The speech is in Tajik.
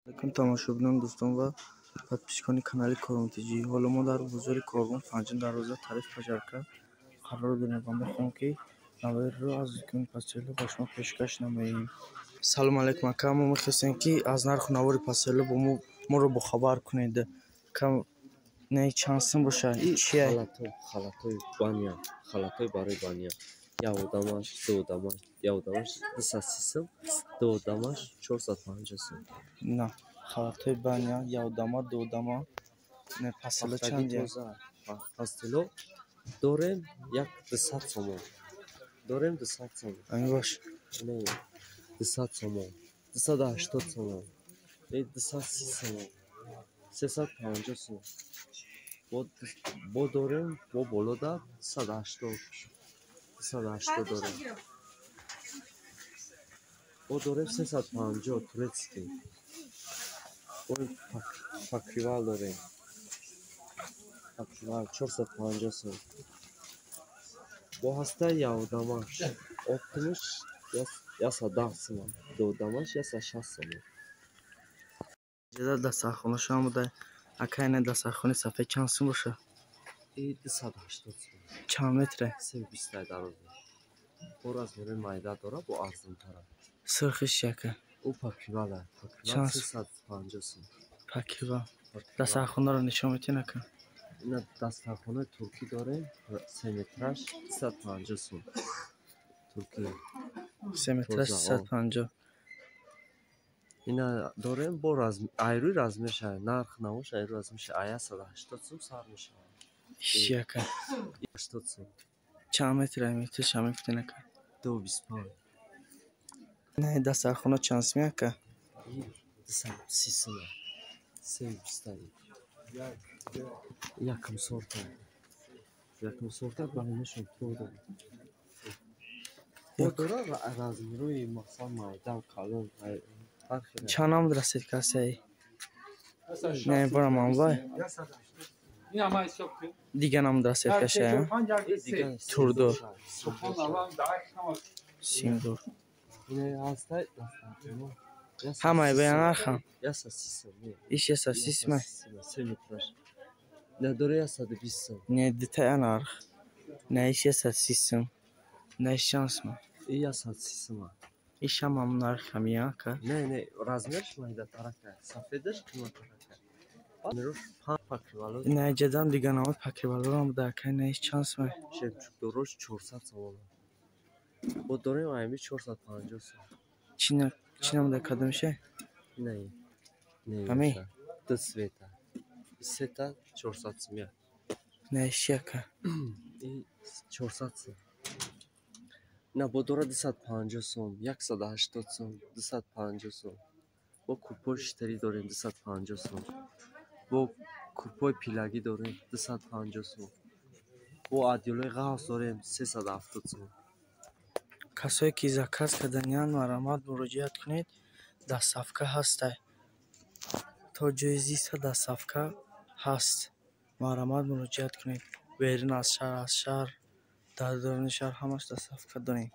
Алейкум, тамошобинон, дӯстон ва подписчикони канали Корвон ТЖ. Ҳоло мо дар бозори Корвон, панҷум дарвоза, тарафи Пожарка қарор дорем ва мехоҳем, ки навоиро аз дукони Пастело ба шумо пешкаш намоем. Салом алейкум, ака. Мо мехостем, ки аз нарху навори Пастело бо моро бохабар кунед. Ака, не чанд сум бошад? Чия? Халатҳои баня, халатҳои барои баня. Як одамаш, ду одамаш, як одамаш 230 сум, ду одамаш 450 сум. На халатҳои баня, як одама, ду одама. Не пастело чанд? Пастело дорем як 200 сомон. Дорем 200 сомон. Ами бош. Не, 200 сомон, 280 сомон, не, 230 сомон, 350 сом. Бо дорем бо болода 280, 280 дорем. Бо дорем 350, турецкий. Бо покрывал дорем. Покрывал 450 сом. Бо ҳаста якодамаш оптимаш 110 сомон, дуодамаш 160 сомон. Дастархонашон буда. Ака, ина дастархони сафед чанд сум бошад? И 280 сом. Чанд метре? 3,20 дарозаш. Бо размери майда дорад, бо арзонтара. Сурхиш чи, ака? Ӯ покрывала. Покрывал 350 сом. Покрывал. Дастархонаро нишон метиҳед, ака? Ина дастархонаи туркӣ дорем, 3 метраш 350 сом. Туркӣ. 3 метраш 350. Ина дорем бо айрӯи размерша, нарх навош айрӯи размерша, а 180 сом сар мешавад. Иш, ака? 80 сом. Чанд метр? Метрша мегуфтед, ака? 2,25. Не дастархона чанд суми, ака? 230 сом. 3,20. Якум сорта. Якум сорта баромашон дорад. Бо дора размерҳои, масалан, майда, калон, ҳар хел. Чанд намуд расид кассаи? Не бора манбай? Дигар намуд расид кашая? Турдор. Симдор. Ина ҳаста дастархона. Ҳамаи ба нархам? 130 сом. Иш 130 сум? 3 метраш. На дора 120 сом. Не дитая нарх. Не иш 130 сум. Не иш чанд сум? И 130 сом. Иш ҳамам нарх ҳамия, ака? Не, не, размерш майдатарака. Сафедаш қиматтарака. Размерош панҷ покрывало. На ҷадам дигар намуд покрывалорам буда, ака. На иш чанд сум? Жемчугдорош 400 сомон. Бо дорем ами 450 сом. Чӣ намуда, кадомише? Не. Не. Ами? Ду цвета. Сета 400 сум. Не иш чи, ака? И 400 сом. На бо дора 250 сом, 180 сом, 250 сом. Бо купои штари дорем 250 сом. Бо купои пилагӣ дорем 250 сом. Бо одеялои ғафз дорем 370 сом. Касое ки заказ карданиянд, марҳамат, муроҷиат кунед. Доставка ҳастай. То ҷои зиста доставка ҳаст. Марҳамат, муроҷиат кунед. Берун аз шаҳр, аз шаҳр, дар даруни шаҳр ҳамаш доставка дорем.